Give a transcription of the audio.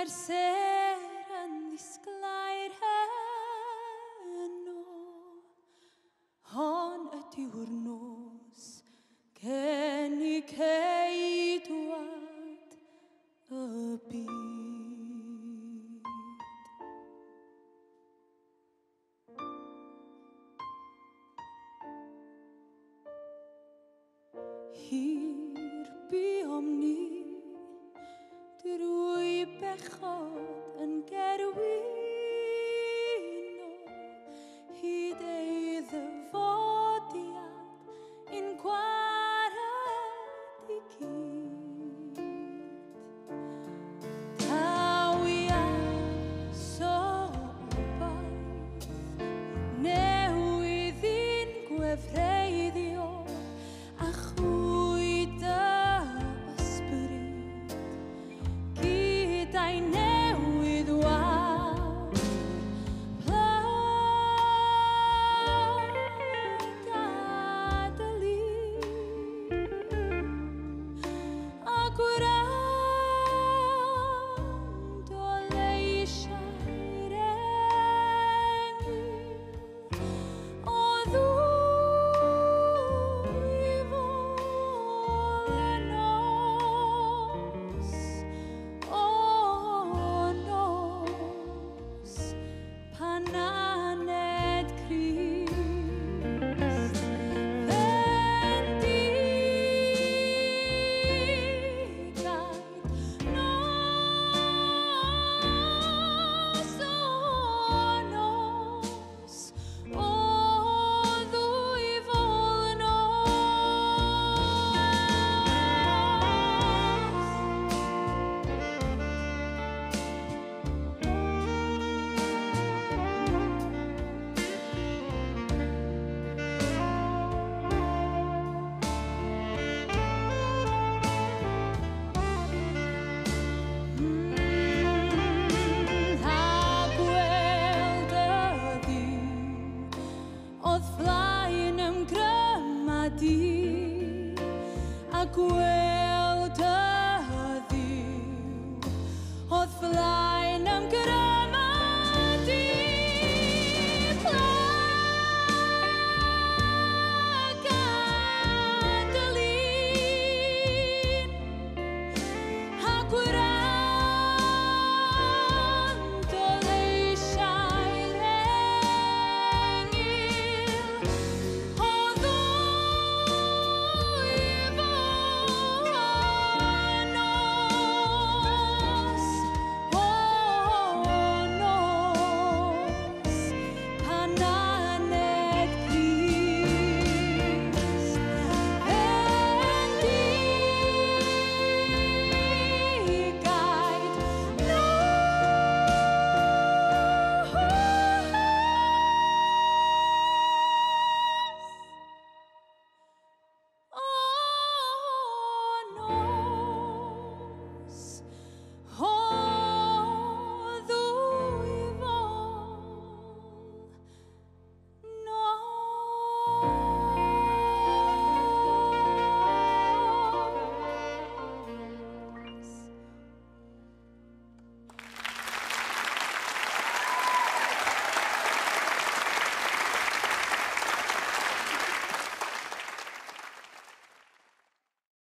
Mae'r sêr yn ddisglair heno, hon ydyw'r nos gen i ceidwad y byd. Hir buom ni drwy bechod yn gerwino, hyd ei ddyfodiad i'n gwared i gyd. Daw ias o obaith newydd i'n gwefreiddio, a chwy dy ysbryd gyda'i newydd wawr. Plyga dy lin a gwrando leisiau'r engyl o ddwyfol y nos, o nos, pan aned Crist. Fendigaid nos, o nos, o ddwyfol nos. A gweld y ddiw oedd flaen ymgryma di, a gweld y ddiw oedd flaen